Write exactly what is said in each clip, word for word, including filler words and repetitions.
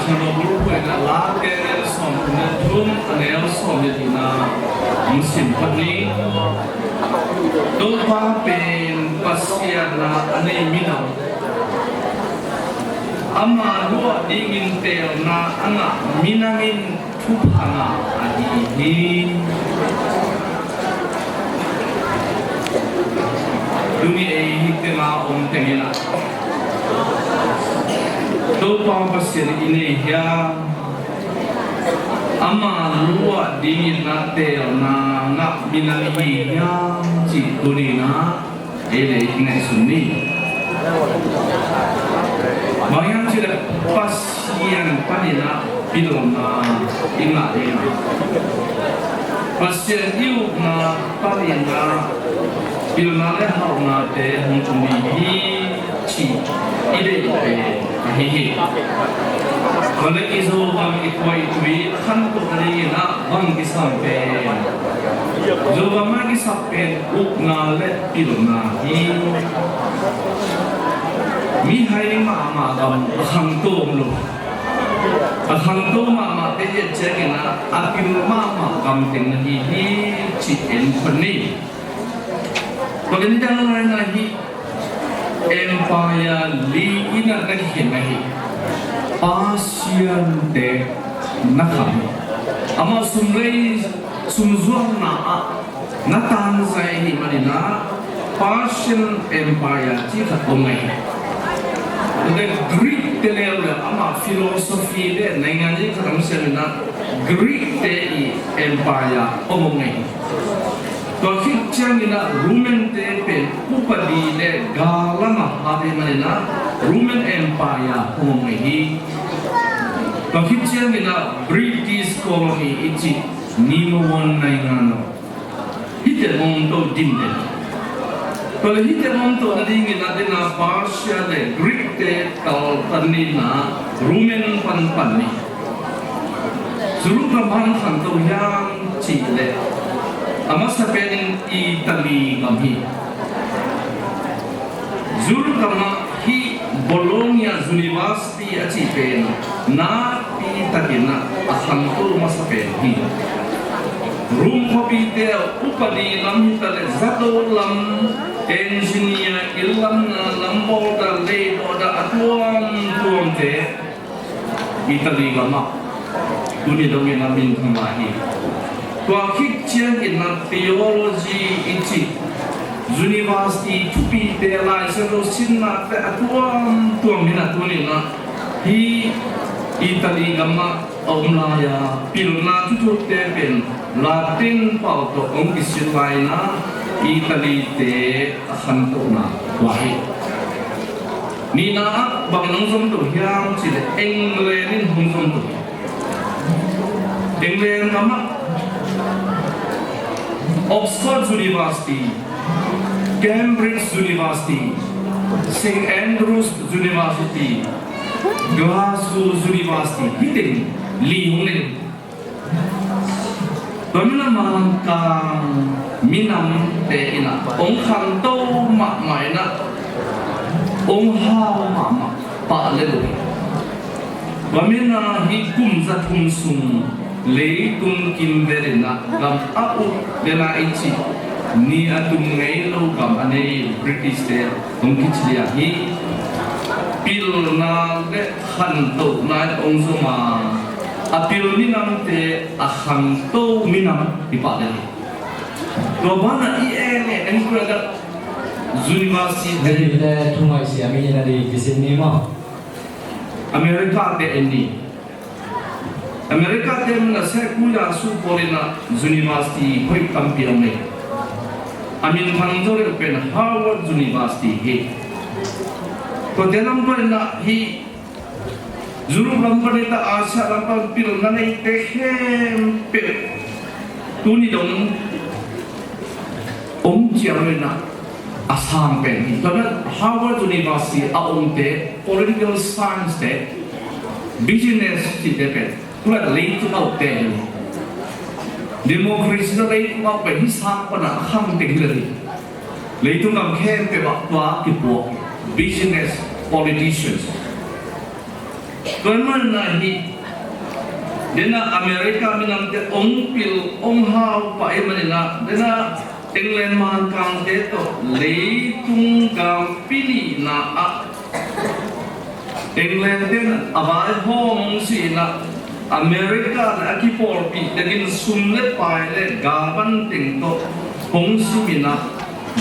Shalom, bulphuh in ah Late sawm le thum, a neu sawm le lina hong sim phot ni. Topa pen Pasian a a nei minam, ama luah dingin teelna a ngah minam in thupha ngah ahi hi. Tuni ei hih teng a om teng in ah Topa Pasian i nei hiam? Ama luah dingin a teelna ngah minam i hi hiam cih tuni in ah ei le i ngaihsun ni. Bang hiam cih leh Pasian panin ah pilna i ngah ding. Pasian i upna panin ah pilna le hauhnate hong tung ding hi cih i deih pen ahi hi. Tua leh i Zogam i khua i tui a khantoh nadingin ah bang kisam pen, Zogam ah kisap pen upna le pilna hi. Mihai mahmah gam a khangto om lo. A khangto mahmahte i et ciangin ah a pil mahmah gam teng na hi hi cih en phot ni. Tua leh nidang laina hih empire li in ah na kikhen na hi. Persian-te na kham hi. Amah sum lei, sum zuakna ah na tanzai ahih manin ah Persian Empire cih khat om ngei hi. Tua leh Greek-te leuleu, amah philosophy le naingan cih khat om siam in ah Greek-te i empire om ngei hi. Tua khit ciangin ah Roman-te pen upadi le gal lam a hat ahih manin ah Roman Empire hong om ngei hi. Tua khit ciangin ah British colony i cih number one naingan om. Hihte hong om to ding hi. Tua leh hihte hong om to nadingin ah dena Persia le Greek-te kaltan ni in ah Roman panpan ni. Jerusalem hong khangto hiam cih leh a masa pen in Italy gam hi. Jerusalem ah hih Bologna University a cih pen nakpi takin ah a khangto masa pen hi. Rom khuapite upadi lam hi ta leh zato lam, engineer, inn lamna lam, bawldan, lei dawhdan a tuamtuamte Italy gam ah tuni dongin a minthang lai hi. Tua khit ciangin ah theology i cih university thupite, Lai Siangtho sinnate a tuamtuam in ah tuni in ah hih Italy gam ah a om lai a, pilna thuthukte pen Latin pau tawh hong kisil lai in ah Italy-te a khantohna tua hi. Nihna ah bang in hong zom to hiam cih leh England in hong zom to hi. England gam ah Oxford University, Cambridge University, Saint Andrews University, Glasgow University, hih teng li hong nei. Tua min a Mangkang minamte in ah hong khangto mahmah in ah hong hau mahmah pah lel uh hi. Tua min a hih kum za thum sung leitung kimvel in ah gam a uk le na i cih ni a tum ngei lo gam a nei British-te hong kici liang hi. Pilna le khantohna in hong zom a, a pil minamte a khangto minam hi pah lel hi. Tua banah i en en en kua dah university te. Hei, le thungai siam i na di kisin ni maw? America te en ni. America te mun a seh kuya su pawl in ah university hoih tampi om nei. A minthang zo deuh pen Harvard University hi. Tua te lam pawl in ah hih Europe lam pan le ta Asia lam pan pilna neite khempeuh tuni dong om ciang lo in ah a sang pen hi. Tua na Harvard University a omte political science te, business cihte pen tua leitung a ukte hi. Democracy na leitung a uk pen hih sang pan a khang teng hi lo hi. Leitung gam khempeuh ah tua kipuak business, politicians. Tua ahih manin ah hih, dena America minamte hong pil hong hau pah ahih manin ah, dena England mangkangte tawh leitung galpi nihna ah England ten a vaihawm hong si in ah, America le a kipawlpih tengin sum le pai le galvan teng tawh hong sim in ah,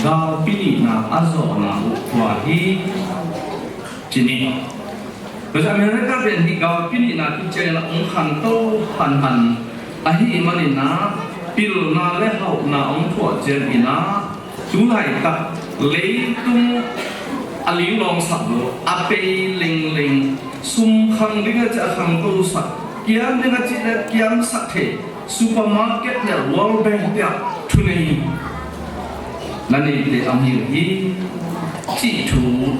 galpi nihna a zawhna uh tua hi, ci ni. Tua ciang America pen hih galpi nihna kiciangin ah hong khanto hanhan ahih manin ah, pilna le hauhna hong thuah ciangin ah, tu laitak leitung a liulawngsak lo, a pei lengleng, sum khang ding a cih a khangtosak, kiam ding a cih le kiamsak thei, supermarket le World Bank te ah thunei na neite a ngil hi, cih thu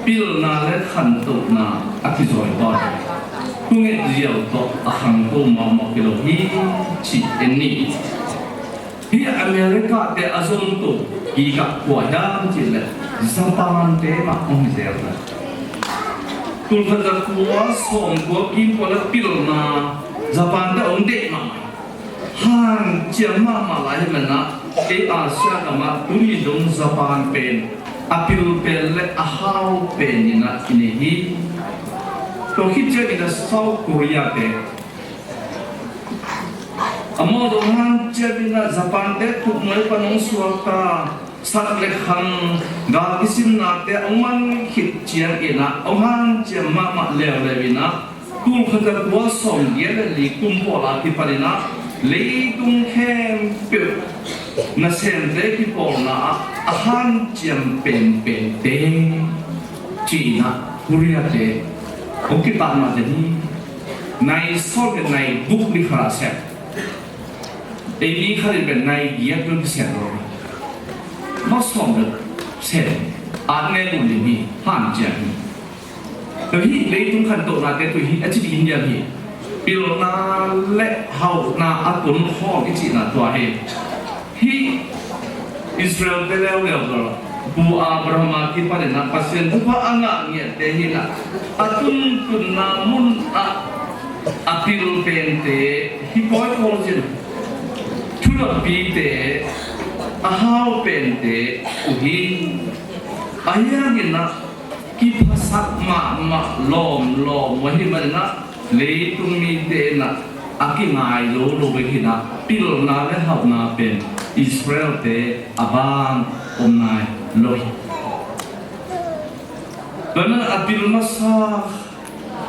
pilna le khantohna a kizawi tawh, thunget ziau tawh a khangto mahmah hi lo hi, cih en ni. Hih America te a zomto kikah kua hiam cih leh Japan te mah hong hi zel. Tul khat za kua sawm kua kim kua le pilna Japan te hong deih mahmah. Hanciam mahmah lai hi manin ah, ei Asia gam ah tuni dong Japan pen a pil pen le a hau pen in ah i nei hi. Tua khit ciangin ah South Korea te, amau zong hanciam in ah Japan te thuknuai pan hong suakta, sak le khang, gal kisimnate hong man khit ciangin ah hong hanciam mahmah leuleu in ah, tul khat za kua sawm giat le li kum pawl a kipan in ah leitung khempeuh nasemte kipawlna ah a hanciam penpente, ci-in ah Korea te hong kitatna te hi. Nai sawm le nai guk ni khat ah sem. Ei mi khat in pen nai giat bek sem lo. Mah sawm bek sem. At ne lum ding hi, hanciam hi. Tua hih leitung khantohnate tua hih a ci ding hiam hi. Pilna le hauhna a tonkhawm i cihna tua hi. Hih Israel te leuleu bel, Pu Abraham a kipanin ah Pasian thupha a ngah ngiatte hi in ah, a tuntunna mun ah a pil pente hi kawikawi zin, thungetpite, a hau pente uh hi. Ahi hangin ah kiphasak mahmah lawmlawm uh ahih manin ah, leitung mite in ah a kingai lo lo bek hi in ah, pilna le hauhna pen Israel te a bang om nai lo hi. Tua ahih manin a pil masa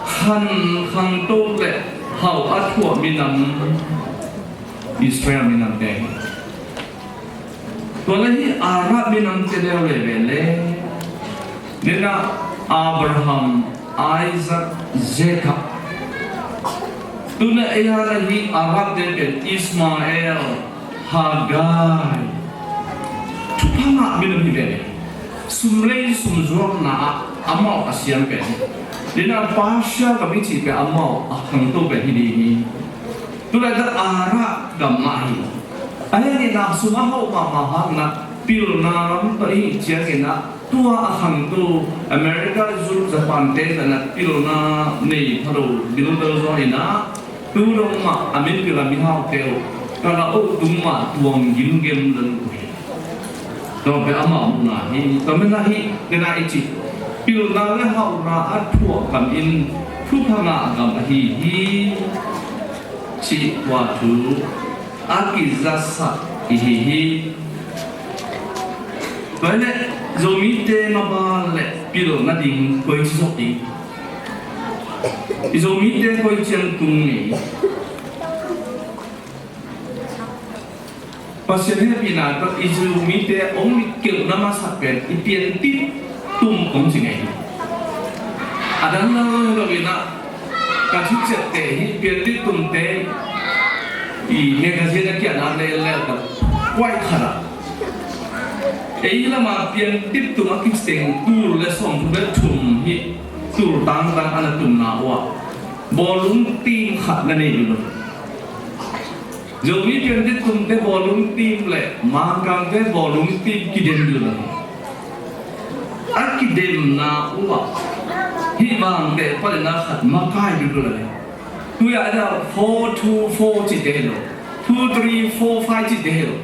khan khangto le hauh a thuah minam Israel minamte hi. Tua le hih Arab minamte leuleu ve le, dena Abraham, Isaac, Jacob. Tuna ei a la hih Arabte pen Ismael, Hagar. Thupha ngah minam hi ve le. Sum lei sum zuakna ah amau a siam pen. Dena Persia gam i cih pen amau a khangto pen hi ding hi. Tulaitak Arab gam mah hi. Ahi hangin ah sum a hauh mahmah hangin ah pilna lam tawh i hih ciangin ah tua a khangto America, Europe, Japan te zan ah pilna nei pha lo bilbel zaw in ah tu dong mah a mipil a mihaute uh ka la oh tung mah tuang gimgem lel uh hi. Tua pen amau muhna hi. Tua manin ah hih dena i cih pilna le hauhna a thuah gam in thupha ngah gam ahi hi. Cih tua thu a kizasak i hi hi. Tua hi leh Zomite maban le pilna ding koici zop ding? I Zomite koi ciang tung ni? Pasian hehpihna tawh i Zomite hong mitkeuhna masa pen i piantit tum hong ci ngei hi. A dang lo lo in ah ka thicette hi, piantit tumte i magazine a kiatna lel lel ka kuai khat ah. Ei lam a piantit tum a kicing tul le sawmthum le thum hi, tul tangtang a na tumna uh ah bawlung team khat na nei uh lo. Zomi piantit tumte bawlung team le Mangkangte bawlung team kidem uh lo. A kidemna uh ah Hih bang teh panin a khat makai duhduh lai. Tui ah ina four two four cite hi lo, two three four five cite hi lo.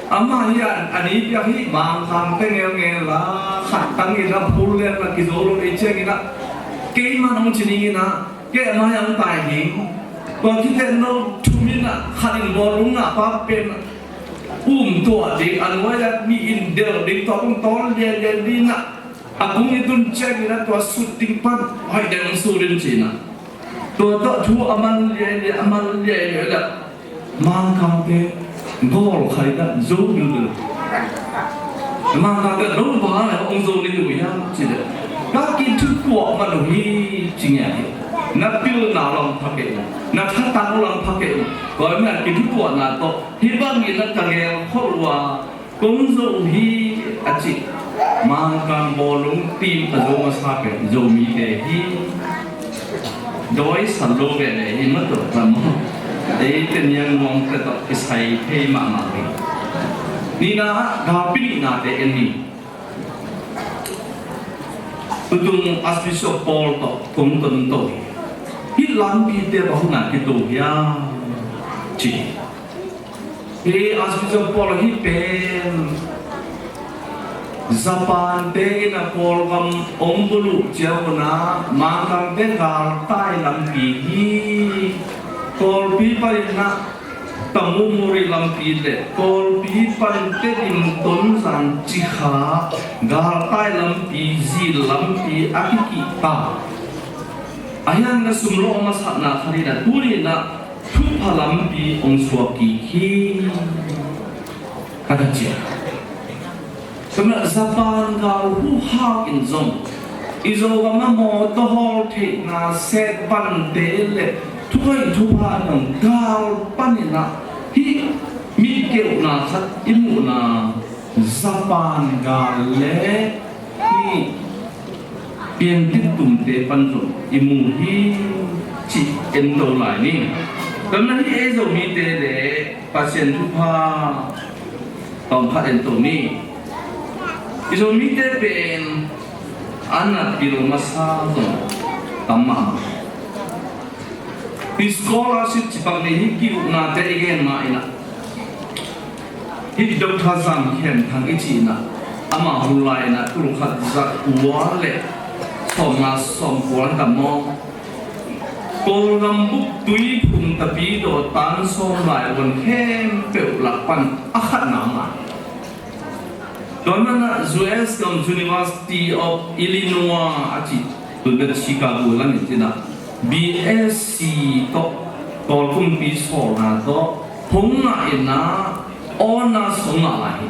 Amah hi a, a ni piak hi, Mangkangte ngelngel la, khat tangin a phul leng la kizo lo ei ciangin a, keiman hong ci ning ina, kei a mai ang tai ding. Tua kiteng no thum ina khat in bawlung ngah pa pen um tuah ding, a nuai ah nih in del ding, tua kong tawl lialia ding ina, a kung i tun ciangin a tua sut ding pan hoih deng sut in ci ina. Tua tawh thu a man lialia, a man lialia la, Mangkangte gawl kha ina zo ding lo. Mangkangte lo ba le hong zo ni uh hiam ci le, ka kithutuak man uh hi ci ngiat hi. Na pilna lam pha kei uh, na thatang lam pha kei uh. Tua ina kithutuakna tawh hih bangin a ka gel khol uh a, kong zo uh hi a ci. Mangkang bawlung team a zo masa pen Zomite hi. Dawi san lo ve le hi mah tawh lam maw. Ei te niang nuam te tawh kisai thei mahmah hi. Nihna ah galpi nihnate en ni. Tutung Archbishop Paul tawh kong tonto hi. Hih lampite bang hun a kito hiam ci. Hih Archbishop Paul hih pen Japan te in a Kawlgam ong buluh ciang un a, Mangkangte galtai lampi hi. Kawlpi panin a Tamumuri lampi le Kawlpi panin Tedim, Tonzang, Cikha galtai lampi, zil lampi a kikih ta. A hiang na sum lo a masakna khat in a, tuni in a thupha lampi ong suak kik hi, ka ta ciah. Tua manin Japan gal huhau in zong i Zogam a mawtaw hawl theihna, set bante le thuhoih thupha in zong gal panin a, hih mitkeuhna khat i muhna Japan gal le hih piantit tumte pan zong i mu hi cih en to lai ni. Tua manin hih ei Zomite le Pasian thupha tawm khat en to ni. I Zomite pen a na pil masa zong tam mahmah. Hih scholarship cih bang ni, hih ki-uknate i gen mah in a, hih Doctor Zam Khen Thang i cih in a, amah hun lai in a tul khat za kua le sawmnga sawmkua lai tam maw. Kawlgam bup Tuiphum, Tapidaw, Tan Sawm, Laivuan khempeuh lak pan a khatna mah. Tua manin a U S gam University of Illinois a cih, tun pen Chicago lam in cih in a, B S C tawh, Kawl kumpi sawlna tawh hong ngah in a, honours hong ngah lai hi.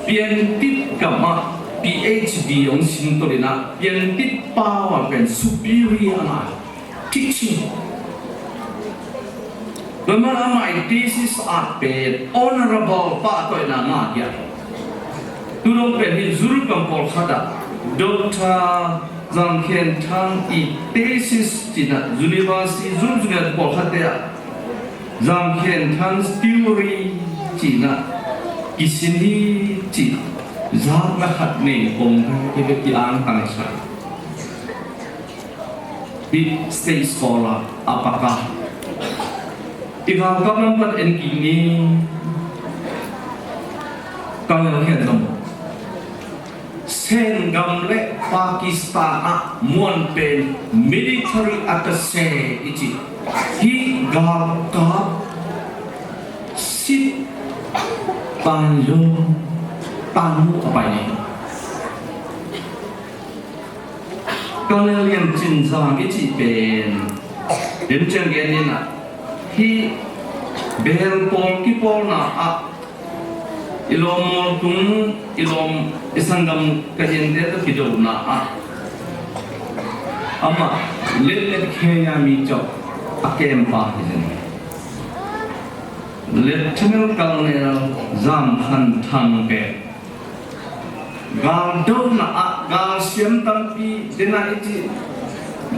Piantit gam ah P H D hong sin tawh in a, piantit pau ah pen superior a ngah hi. Teaching. Tua manin amah i thesis ah pen honourable pahtawina ngah hi a. Tu dong pen hih Zurikam pawlkhat ah Doctor Zam Khen Thang i thesis cih in a, university zum zum in a pawlkhatte ah Zam Khen Thang's theory cih in a kisin hi cih in a, zakna khat nei kong ka hi bek, ki-angtang sa hi. Hih state scholar a paka. I galkap lam pan en kik ni. Colonel Khen Thang. Sen gam le Pakistan ah muan pen military attaché i cih. Hih galkap sit tan lo tan mu a pai ni. Colonel Lian Cin Zam i cih pen, den ciang gen in a, hih bel pawl kipawlna ah, i lawm mual tung, i lawm, i sanggam ka hiante tawh kidona ah, amah letlet kheia mi cawk a kempa hi zen. Lieutenant Colonel Zam Khen Thang pen galdona ah galsiam tampi, dena i cih,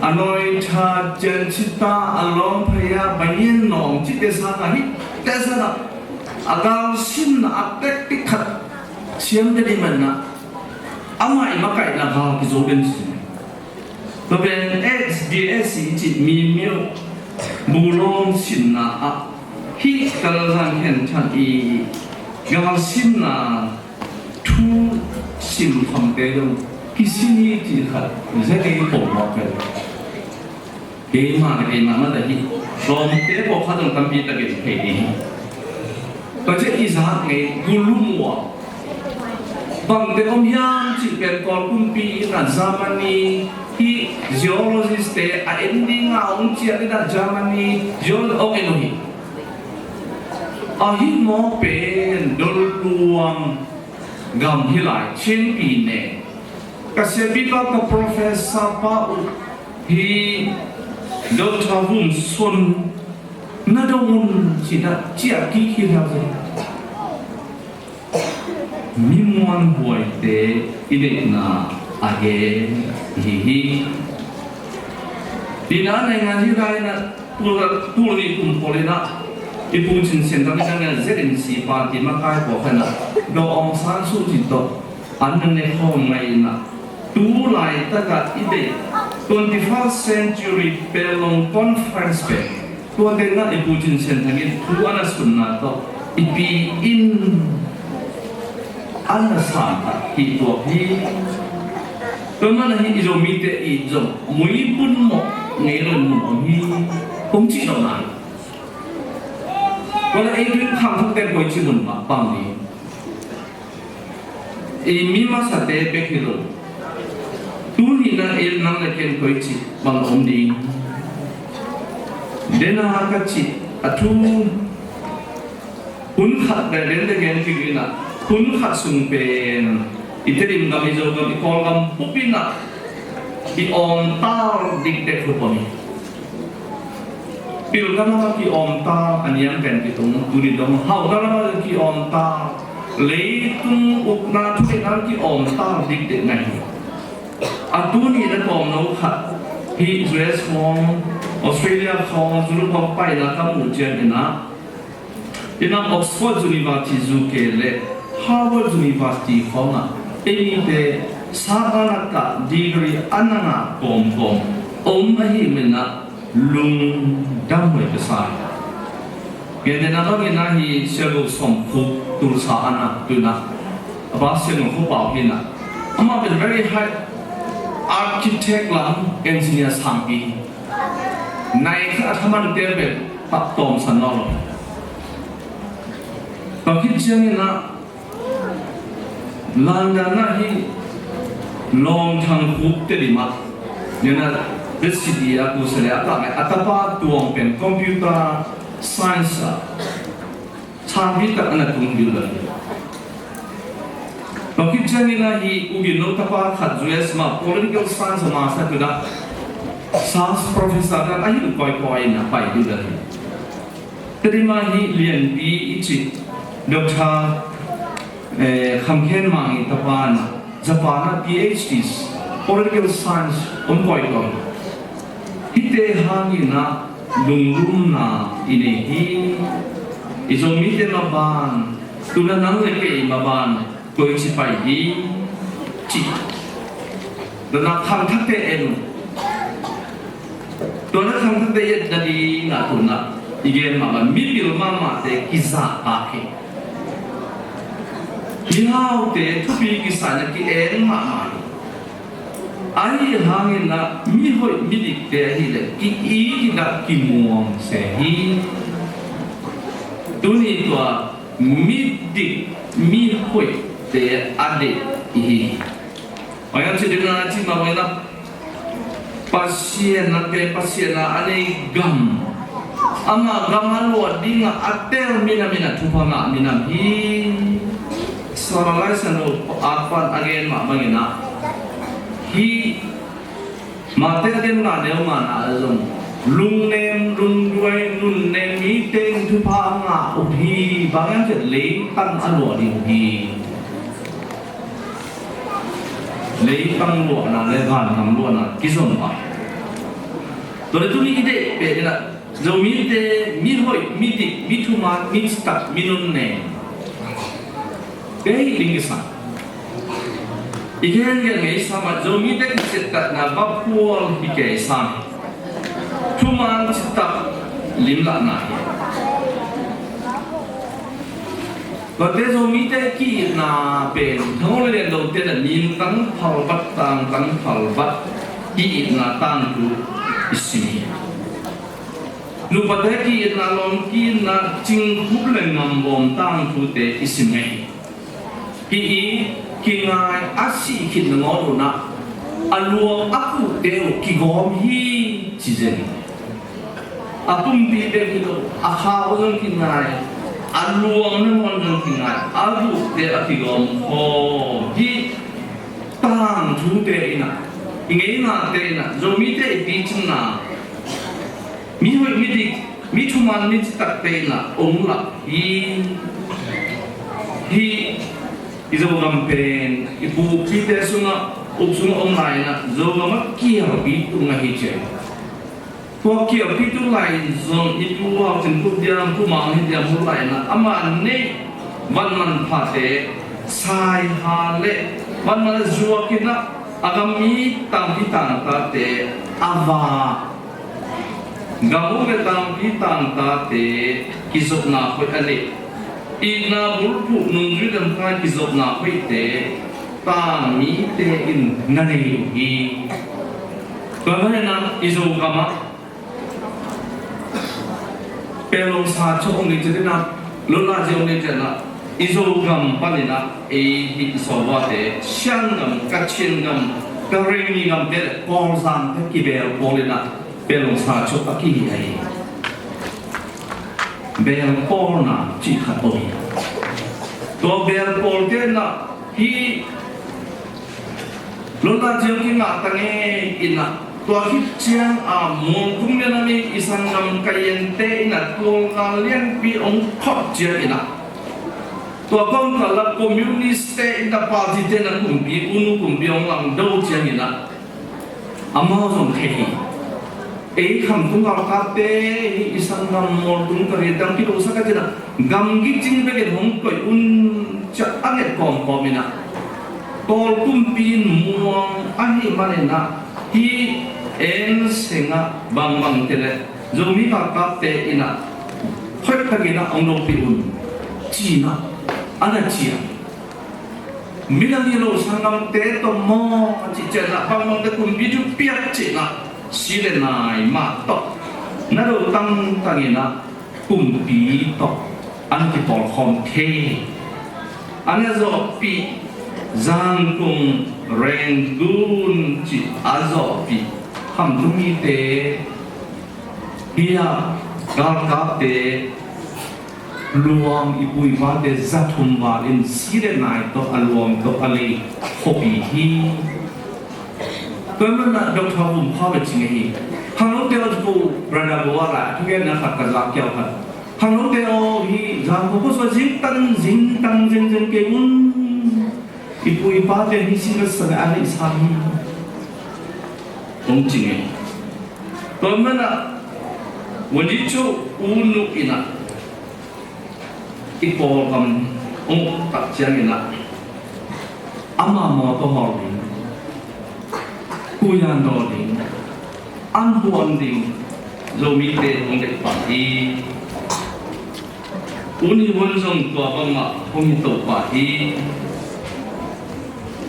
a nawitha, ciancita, a lawmphaya, bayan nawng cihte sang a, hihte sang a, a galsinna a tactic khat siam deni man a, amah i makaihna gal kizo den si. Tua pen X D S i cih mi myo bulong simna ah hih Kalajan Khen Thang i galsimna thu sim khamte dong kisin hi cih khat zia kei pom mawk pen. Keimah le keimah mah ta hi. Lawmte pawlkhat zong tampi takin thei ding hi. Tua ciang i zak ngei gulum uh a bangte om hiam cih pen Kawl kumpi in a Germany hi, geologist te a en ding a hong ciah in a Germany geologist hong en uh hi. Ahi mawk pen Dolluang gam hi lai, Chin pi ne. Ka siapi pa, ka professor pa uh hi, Doctor Vum Son na dong un ci-in a ciah kik hi hia zen. Mi muanhuaite i deihna a gen hi hi. Ina nei ngan hi lai na, tul, tul nih kum pawl in a, i Pu Cin Sian Thang in a, Z N C party makai pawlkhat in a, Daw Aung San Suu Kyi tawh an na ne khawm ngai in a, tu laitak a i deih twenty-first century Panglong Conference pen, tuate in a i Pu Cin Sian Thang in thu a na sunna tawh i pi in a na san tak hi tuak hi. Tua manin a hi i Zomite i Zo mui pun mawh ngei lo in mun om hi kong cih lo nai. Tua leh ei tu in khangthakte koici mun mah pang ding. Ei mi masate bek hi lo. Tuni in a ei nang le ken koici bang om ding. Dena ka cih a thu hun khat le den le gen kik in a, hun khat sung pen i Tedim gam, i Zogam, i Kawlgam bup in a i awmtal dikdek uh pom hi. Pilna lamah ki-awmtal a niam pen kitung, tuni dong hauhna lamah ki-awmtal, leitung ukna thu lamah ki-awmtal dikdek ngai hi. A tuni na tawmno khat hi, U S khawng, Australia khawng, Europe khawng paina ka muh ciangin a, i nam Oxford University, U K le Harvard University khawngah eimite sangkah degree a na ngah kawmkawm om ahih manin a lungdam huai ka sa hi. Gentehna bangin a hi Siangtho Sawm Khup Tulsa ah a na, tu in a a pa Siangtho Khup Pau hi in a, amah pen very high architect lam engineer sangpi. Nai khat a thaman te pen pak tawmsan nawn lo. Tua khit ciangin a London ah hi Lawng Thang Khup Tedim ah, nena the city a kusa le a tak a tapa tuang pen computer science ah sangpi tak a na tung ding lo hi. Tua khit ciangin a hi U Gin Lo tapa khat U S mah political science a master tu in a, science professor dan a hi kawikawi in a pai ding lo hi. Tedim ah hi Lianpi i cih Doctor, eh, Kham Khen Mang i tapa in a Japan ah P H D, political science om kawikawi. Hihte hangin a lunglumna i nei hi. I Zomite maban, tu in a nang le kei maban koici pai ding ci. Tua in a khangthakte en uh. Tua in a khangthakte i et nading a tu in a i gen mahmah, mipil mahmahte kizahtak hi. Mihaute thupi kisa in a ki-eng mahmah hi. Ahi hangin a mihoih midikte ahih leh ki-it in a kimuang se hi. Tuni tua midik mihoihte a deih i hi hi. Oi, a ci ding a ci mah oi na, Pasian a pe, Pasian a a nei gam, ama gam a luah ding a a tel minam in a thupha ngah minam hi. Sara Lai Siangtho a pan a gen mah bangin a hi. Mate a gen la neu man a zong lungnem lungduai nunnem mite in thupha a ngah uh hi. Bang hang hiam cih leh leitang a luah ding uh hi. Leitang luahna le vantang luahna kizom a. Tua leh tuni i deih pen in a Zomite mihoih, midik, mithuman, mitak, minunnem te hi ding kisa. I gen gen ngei sam ah Zomite kiciattatna vaphual hi kei sam hi. Thuman citak limlahna hi. Tuate Zomite ki-itna pen Thangho le Liandote na nintang phalbat tangtang phalbat ki-itna tangthu i sim hi. Nupate ki-itna lawm ki-itna cingkhup le ngambawm tangthute i sim ngei hi. Ki-it kingai a sih khit nangawn un ah a luang a kuhte uh kigawm hi ci zen hi. A pumpi bek hi lo a khau zong kingai a luang nangawn zong kingai a kuhte a kigawm khawm hi. Tangthute in ah i ngeinate in ah Zomite i picingna mi hoih mi dik mi thuman mi citakte in ah ong lak hi. Hih i Zogam pen i pupite sungah uk sungah om lai in ah Zogam ah kialpi tung ahi ciai. Tua kialpi tung lai in zong i pu Hau Cin Khup diam pu Mang Hih diam mu lai in ah ama neih van manphate saiha le van man zuak in ah a gam mi tangpi tangtate a va gam uk le tangpi tangtate kizopna hoih a neih. Itna bulphuh nungzui lemkha kizopna hoihte tangmite in na nei uh hi. Tua manin ah i Zogam ah Pelong sa chok ong nei ciat in ah lotla zia ong nei ciat in ah i Zogam panin ah ei hih i sawlvate Shan gam, Kachin gam, Karenni gamte le Kawlzangte kibel pawl in ah Pelong sa chok a kihi ahi. Bel pawlna cih khat om hi. Tua bel pawlte in ah hih lotla ciang kingah ta ngei in ah tua khit ciang a mualtung lian a mi i sanggam kaiente in ah tualgal lianpi ong khot ciang in ah tua kawmkal ah communist te in ah party te in ah kumpi unu kumpi ong langdo ciang in ah amau zong thei hi. Ei khamtung galkapte hih i sanggam mualtung ka rian dang kilosak a cin ah gamgi cing bekin hong koih un ciah a nget kawmkawm in ah tawl kumpi in muang ahih manin ah hih en seng ah bangbang te le Zomi galkapte in ah hoih takin ah hong lopih un ci-in ah a na ciah. Midang hi lo sanggamte tawh maw a cih ciangin ah bangbangte kumpi thu piak cih in ah si le nai mah tawh na do tangtang in ah kumpi tawh an kipawlkhawm thei. A na zawhpih Zangkong, Rangoon cih a zawhpih khamtung mite, bia, galkapte, luang i pu i pate za thum val in si le nai tawh a luang tawh a lei khuapi hi. Tua manin ah Doctor Vum Khau a cing ahi. Khanglote aw, ko brother bo a lai a thugenna khat ka zak kiau khat. Khanglote aw, hih Zangkong khuasung ah zingtang zingtang zengzeng kei un. I pu i pate hih sin ka sa le a lei sa hi. Hong cing ahi. Tua manin ah Wadi Cho U Nu in ah i Kawlgam ong tak ciangin ah ama mawtaw hawl ding, kuya nawl ding, an huan ding Zomite hong deih pah hi. U Ni Hun zong tua bangmah hong hi to pah hi.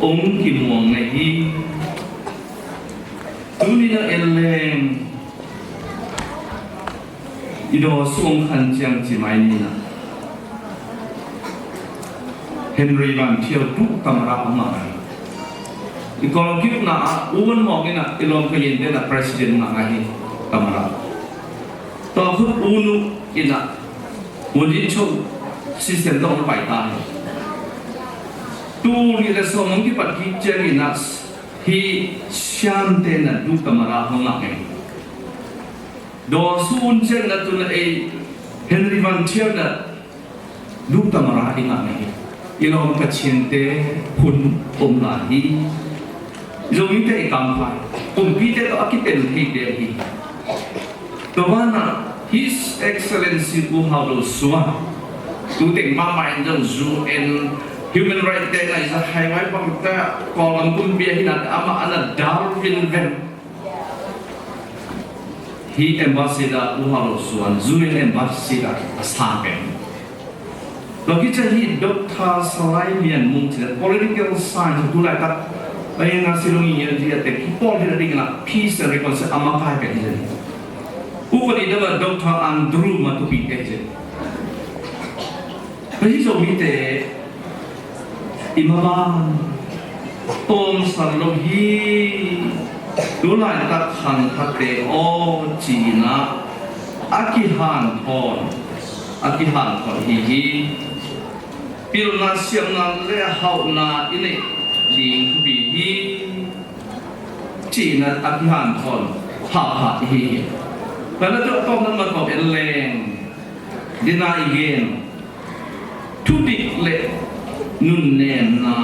Ong kimuang na hi. Tuni na en leng i daw sung khan ciang ci mai ni na. Henry Van Thiau tu tamara a ngah ahi. I kawlkipna ah U Van Mawng in ah i lawm ka yin den ah president ngah ahi tamara. Tua khut U Nu in ah Wadi Cho system dong pai ta hi. Tu ni le sawm hong kipat kik ciang in ah hi Siamte in ah du tamara hong ngah ahi. Daw sun ciang na tun a ei Henry Van Thiau na duk tamara i ngah na hi. I lawm Kachinte phun om lai hi. Zomite i kampai kumpite tawh a kiten theite hi. Tua banah His Excellency Pu Hau Lo Suan tuteng mahmah in zong U N Human rights te na i za hai wai bang ta Kawlgam kumpi a hi na ama ana Darwin ven. Hi ambassador u halo suan, U N ambassador a sa pen. Lo ki cha hi Doctor Salai Mian Mung chi political science tu lai ta. Ai na si long i a dia te ki pol hi na ding na peace and reconciliation ama kai pen hi. U ko di da Doctor Andrew Matupi ke je. Hei Zomite i maban tawmsan lo hi. Tulaitak khangthakte aw ci-in ah a kihanthawn, a kihanthawn hi hi. Pilna siamna le hauhna i neih ding thupi hi. Ci-in ah a kihanthawn phapha hi hi. Kala tu a tawpna mah tawh en leng dina i gen. Thudik le nunnemna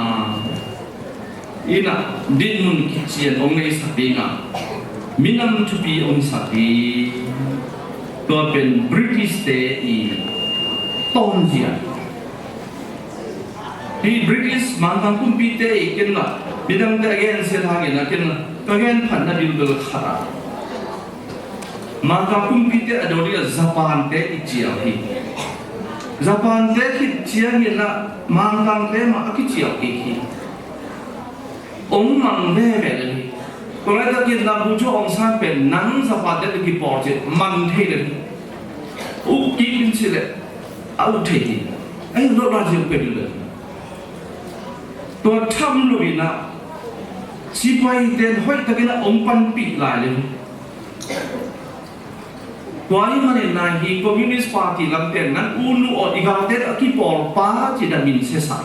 in ah dinmun kician hong neisak ding a, minam thupi hong sak hi. Tua pen British te i tawnzia. Hi British Mangkang kumpite i ken la, midangte a gen sia hangin a ken la, ka gen phatna bilbel khat a Mangkang kumpite a dawh ding a Japan te i cial hi. Japan te khit ciangin ah Mangkang te mah a kicial kik hi. Ong mang veve le hi. Tua laitakin na bu cu ong san pen nang Japan te kipawl cih man thei le hi. Uk kik in si le a uk thei hi. Ai lo la zi uk pe ding le. Tua tham lo in ah sipai ten hoih takin ah ong panpih lai le hi. Tua hi manin na hi Communist Party lamte nan u nu aw i galte a kipawl pa ci da min sesa.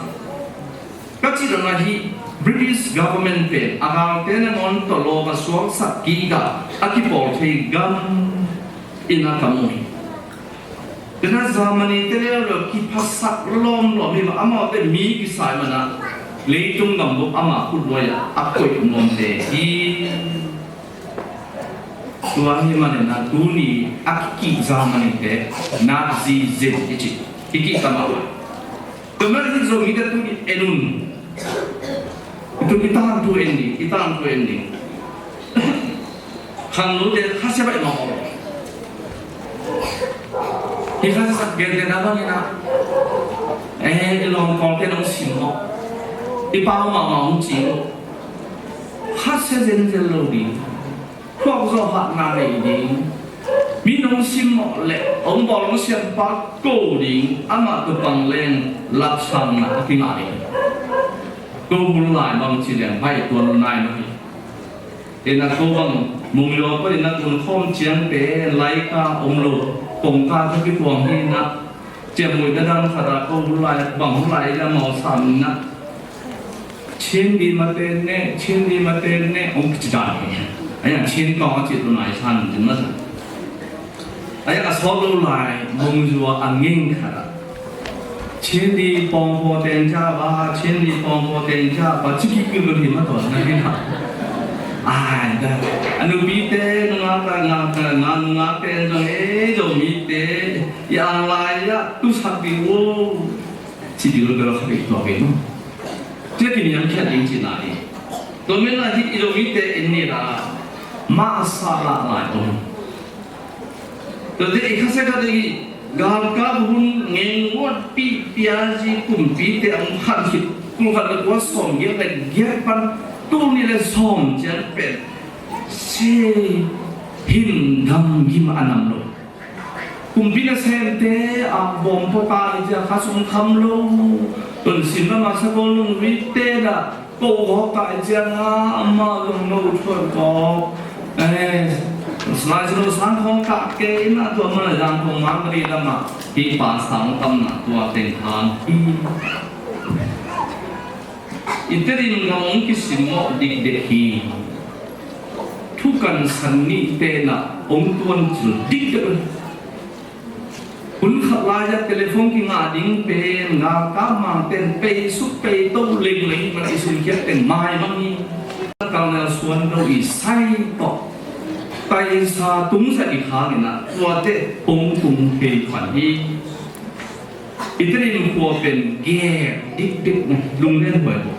Ka ci da na hi British government pen a galte nangawn tawh lawm a suaksak kik a a kipawl thei gam in a ka mu hi. Tena Germany te le lo kiphasak lawmlawm hi ma amau te mi kisai mana leitung gam buk ama khut luai a a koih nuam te hi. Tua hi manin a tuni a kikih Germany te Nazi zin i ci kikih ta mah. Tua manin Zomite tuni en un. Tuni i tangthu en ding, i tangthu en ding. Khangno te khasia baih mah. Hi khasia sak gen te na bangin a. Eh, i lawm kawl te nong sim maw. I pau mahmah hong ci maw. Khasia zenzen lo ding. Thuak zawh hatna nei ding. Mi nong simmawh le hong bawl hong siampa ko ding, amah tupang leng lapsangna a kingah ding. Ko bul lai bang ci leng bai tuan nai mah hi. Ina ko bang mungyaw panin a kun khawm ciang pen laika om lo, kongka ka kituang hi na. Ciamui na dan khat a ko hulai bang hulai ila mau sam na. Chin di ma ten ne, chin di ma ten ne, ong kici dan ne. Ayang chin tong a ci tu nai san din ma san. Ayang a sawt lo lai mung zua a nging khat a. Chin di pawng paw ten ca ba, chin di pawng paw ten ca ba, ci ki kul lo hi ma taw na hi na. Ai da. A nupi te nungak ta ngak ta nga nungak ten zong e zong mi te. I ang lai ah tusak ding uh. Ci dil bel kha ding tua ve no. Cia ki niam khia ding ci na hi. Tua men la hi i lo mi te en ni la. Ma sa la lai om. Tua te i kha se kha ding i galkap hun ngeng wat pi piazi kumpi te ang khan khit kul khat le kua sawm giat le giat pan tu ni le sawm cian pen. Se hin dam gim a nam lo. Kumpi nasemte a bawm pawh ta i ciang kha sung kham lo. Tun sim lam a sakol nung rite dah ko gawp ta i ciang a amah zong no thuan gawp. Eh, lai silo sang khawng kah kei na tua man a zang khawng man ri lam a hi pa sang tam na tua teng khan. I tedim ngam hong kisimmawh dikdek hi. Thukan san nih tenah hong tuancil dikdek hi. Hun khat lai-ah telephone kingah ding pen galkap mangten peisuk peito leng leng man i sumkhiat teng maimang hi. Kalnel suan lo i sai tawh taisa tungzat i khanginah tuate hong tung kei khan hi. I Tedim khua pen gek dikdik na, lunglen huai ko.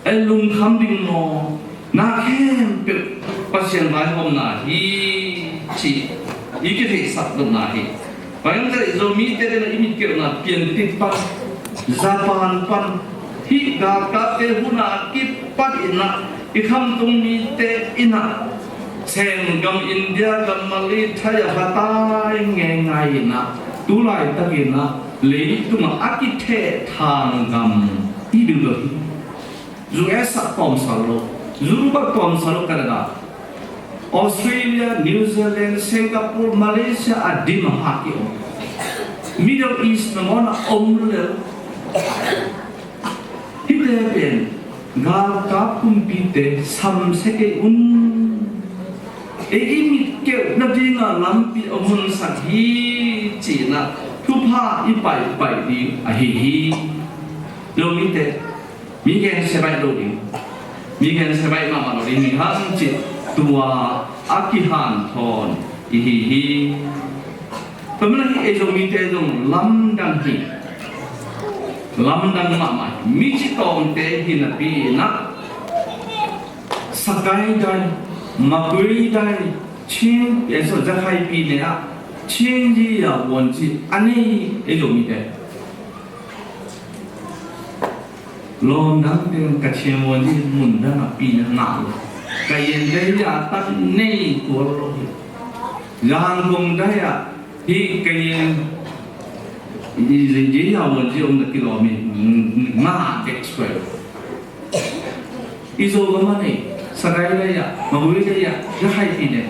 Ei lungkham ding maw, na khempeuh Pasian vaihawmna hi ci i kitheihsak dotna hi. Bang hang Zomite te na i mit keuhna Piantit pan, Japan pan, hih galkapte hun a kipat in ah i khamtung mite in ah Sen gam, India gam, Malay, Thai a phatai ngeingai in ah, tu laitak in ah leitung ah a kithehthang gam i bil lo hi. U S a tawmsal lo, Europe a tawmsal lo, Canada, Australia, New Zealand, Singapore, Malaysia a dim a hak i om. Middle East nangawn a om lel. Hihte pen galkap kumpite samsia kei un. Ei i mit keuh nadinga lampi a honsak hi ci-in ah thupha i paipai ding ahi hi. Zomite, mi gensia baih lo ding, mi gensia baih mahmah lo ding hi hang cih tua a kihanthawn i hi hi. Tua manin hih ei Zomite zong lamdang hi. Lamdang mahmah hi. Mi citawngte hi napi in ah Sagaing dai, Magway dai, Chin, eh, sorry, Jakhai pi ne ah Chin yi a won ci a nei ei Zomite. Lawm dang teng ka thiam ua ni mun dang a pi na ngah lo. Kayin dai a tak nei tual lo hi. Yangon dai a hi kayin i zi ji ya ua ji om na kilawm i ngah dek suai lo. I Zogam a nei, Sagaing dai a, Magway dai a, Jakhai pi ne.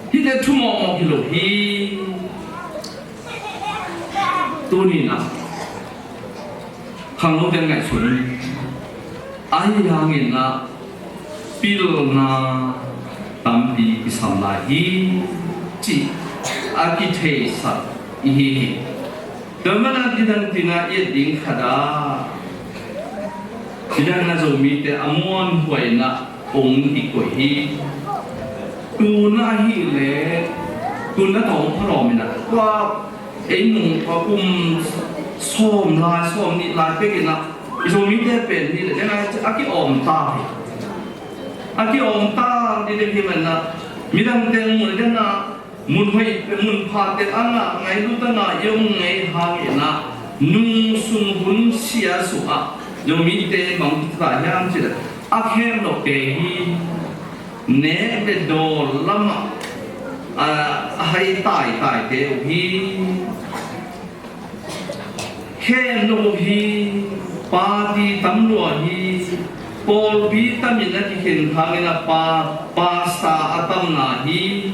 Hihte thu mawkmawk hi lo hi. Tuni na khangnote ngaihsun in, ahi hangin ah pilna tampi kisam lai hi cih a kitheisak i hi hi. Tua manin nidang tina i et ding khat ah, nidang na Zomite a muanhuaina ong i koih hi. Tuna ahih leh tuna tawh ong phalawm in ah, tua ei nung tua kum sawm lai, sawm nih lai pek in ah, i Zomite pen ni le dena a ki-awm ta hi. A ki-awm ta ni le hi man ah, midang teng mun dena mun hoih, mun pha teng a ngah ngei lut a ngah i om ngei hangin ah, nung sung hun sia sung ah Zomite bang kita hiam cih leh a khem lo te hi. Nek le dawl lamah a hai taitaite uh hi. Khem lo uh hi. Party tam lua hi. Pawlpi tamin a kikhen hangin a pa, pasta a tamna hi.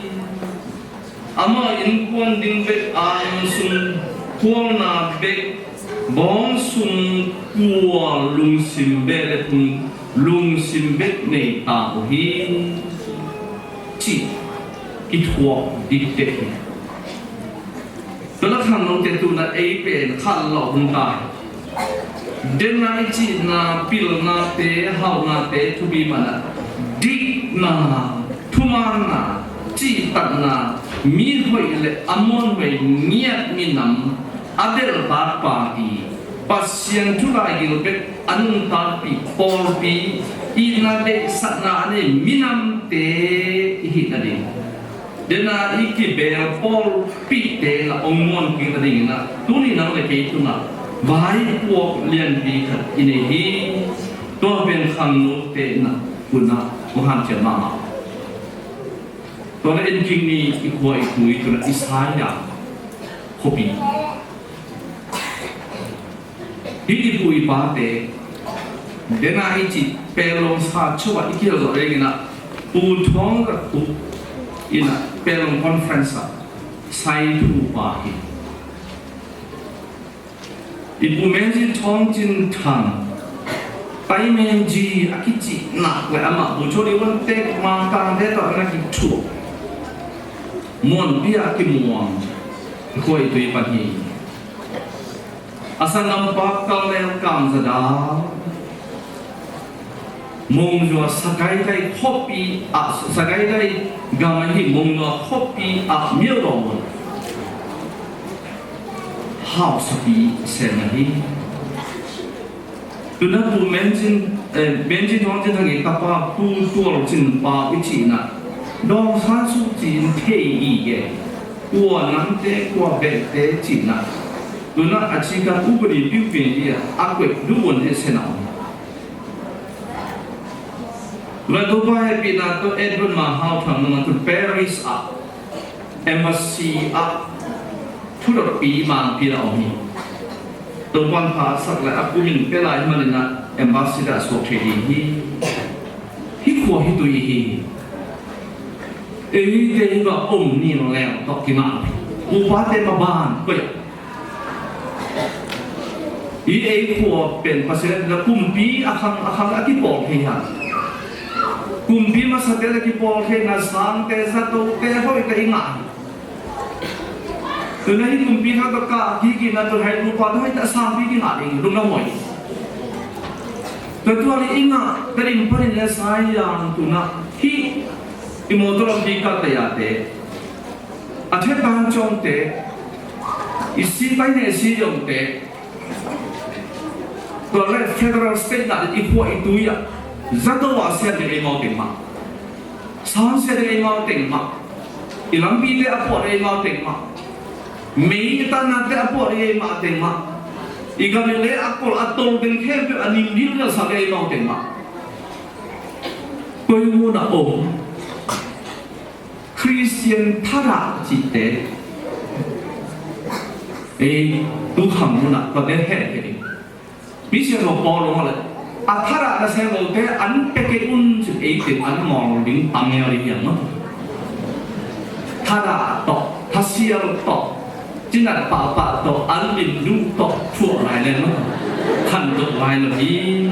Amah innkuan ding bek, angsung khualna bek, bawngsung kua lungsim bek le phung lungsim bek nei ta uh hi, cih kithuak dikdek hi. Tua lak khangnote tuna ei pen khat lo hun ta hi. Denna i cihna, pilnate, haunate thupi mana, dikna, thumanna, cihtakna, mi hoih le a muanhuai ngiat minam, a belhtak party, Pasian thu laigil bek a nungtakpih pawlpi, itna deihsakna a nei minamte i hih nading, dena i kibel pawlpihte la ong muan kik nadingin ah, tuni nang le kei tungah vaipuak lianpi khat i nei hi. Tua pen khangnote na unah kong hanciam mahmah. Tua le en kik ni, i khua i tui tuna i sai a khuapi. Hih i pu i pate, dena i cih Pelong sa chua i kihel zawh rengin ah, Pu Thawng Rak Tuk in ah Pelong Conference ah sai thu pa hi. I pu Menzi Thawng Cin Thang, Pai Menzi a kicih nak le amah Pu Cho Li Wan Tek Mang Tang te tawh na kithuah. Muanpi a kimuang, i khua i tui pan hi. A sanggampa Kal Lel Kam Za Dau, Mongzua Sagaing Dai khuapi ah, Sagaing Dai gam ahi Mongzua khuapi ah Myo Daw Mun. hausapi sem ahi. Tuna Pu Menjin, eh, Menjin Thong Cin Thang i tapa Pu Tual Cin Pau i cihna Daw San Suu Kyi in thei i ge, kua namte kua behte cihna. Tuna a cikan upadi piupi in hi a, a kuek duhun hi a sen a om. Tuna Topa hehpihna tawh Edward Mahau Thang nang tu Paris ah embassy ah thudotpi mangpi na om hi. Topan pha a sak le a kumin pia lai hi manin ah embassy dah suak thei ding hi. Hih khua hih tui hi. Eite hi va om ni leng tawh kimang. Upate maban koih. Hih ei khua pen Pasian na kumpi a khang a khang a kipawl thei hang. Kumpi masate na kipawl thei na sangte zatote hoihte i ngah hi. Tuna hih kumpi khat tawh kah kik in a tun hai nupa tawh hai ta sangpi kingah ding lungdam huai. Tua tual i ngah ta ding panin le sai yang tuna hih i mawtaw lampi kah ta yate, a thet tan cawngte, i si pai ne si yongte, tua le federal state na i khua i tui ah zato a siat ding ei mau teng mah. Sawn sia ding ei mau teng mah. I lampite a puah ding ei mau teng mah. Mei i tanate a puah ding ei mau teng mah. I gam i le a kol a tol ding khempeuh a nim dil ding a sa ding ei mau teng mah. Koi mun a om Khristian thadah cihte ei tu kham mun ah tua te heh kei ding. Mission of Paul hong le a thadah na sem lote an pia kei un cin ei tin an mawl ding tam ngial ding hiam maw? Thadah tawh, thasial tawh, cinat pahpah tawh, an lim duh tawh thuah lai le maw? Khantoh lai lo hi.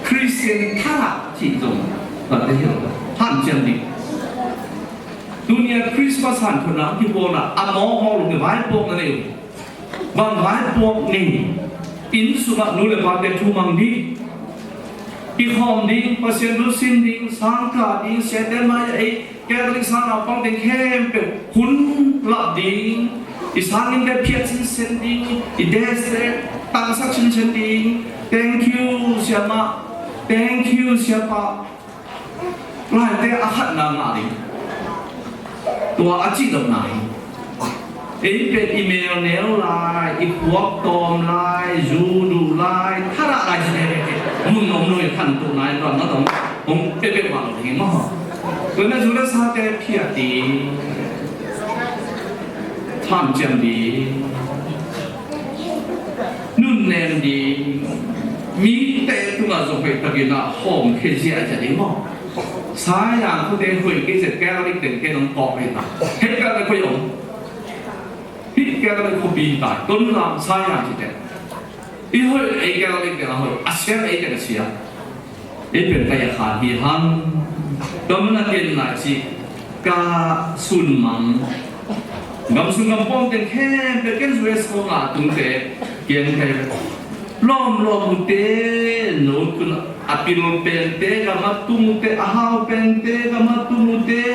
Khristian thadah cih zong tate hiam hanciam ding. Tunia Christmas han thona kipawlna a mawkmawk lo hi vaipuak na nei uh. Bang vaipuak nei, inn sungah nu le pate thu mang ding, i khawm ding, Pasian thu sim ding, sangkah ding, siate mai-ah ei Catholic sang naupang teng khempeuh hun lap ding, i sanginnte phiat sinsen ding, i deste tangsak sinsen ding, thank you siamah, thank you siapa. Laite a khatna ngah ding. Tua a cih lohna hi. Ei pen i mel neu lai, i khuak tawm lai, zu duh lai, thadah lai ci te te te. Mun om lo i khantoh lai, tua na tawh hong pepep mah lo ding maw. Tua na zu le sate phiat ding, thamciam ding. Nunnem ding, mite tungah zong hoihtakin ah hawmkhia ziahziah ding maw? Sayang khute hoih kei zet Catholic teng kei nong kawk hi ta. Hei Catholic hoih om. Hih Catholic khuapi hi ta. Tonzang Sayang cite. I hoih ei Catholic teng a hoih. A siang ei teng a siang. Ei pen ka ia khan hi hang. Ka mun a ken lai ci ka sun mang. Gam sung gam pawng teng khempeuh ken U S ko ngah tungte kiang te lawm lawm ute no tun a pil pente gam a tung ute a hau pente gam a tung ute.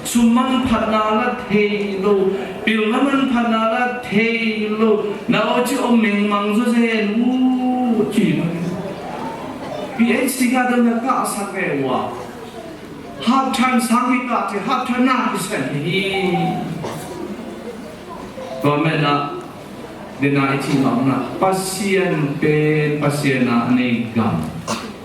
Sum manphatna la thei lo, pilna manphatna la thei lo, na aw ci om mengmang zaw zen uh ci. P H C ka dang na ka sak ve ua. Half time sang hi ka ci, half time na hi sen hi. Tua mena dena i cih mah na Pasian pen Pasian a nei gam.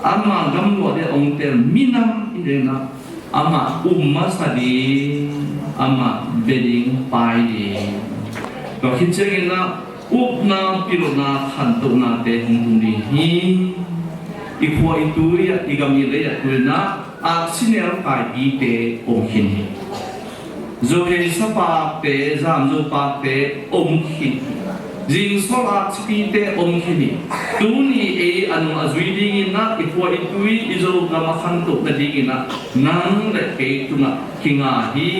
Ama gam luah dia ong tel minam i dena amah um masa ding, amah bia ding, pai ding. Tua khit ciangin ah upna, pilna, khantohnate hong tung ding hi. I khua i tui ah, i gam i lei ah tu-in ah aksi nel kaipite om khin hi. Zo hei sapakte, zamzo pakte om khin hi. Zingsol aksipite om khin hi. Tuni ei a nung a zui dingin ah i khua i tui i Zogam a khantoh nadingin ah nang le kei tungah kinga hi.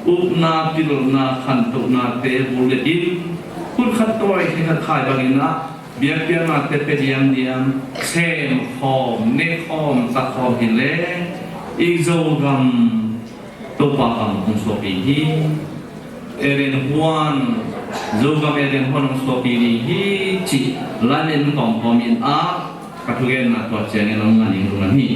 Upna, pilna, khantohnate bul le din, khut khat tawi khe khat khai bangin ah biakpiaknate pia diamdiam, sem khawm, ne khawm, ta khawm hi le i Zogam Topa kam hong suak ding hi. Eden huan, Zogam Eden huan hong suahpih ding hi cih lamen kawmkawm in ah ka thugenna tua ciangin hong ngan ing lungdam hi.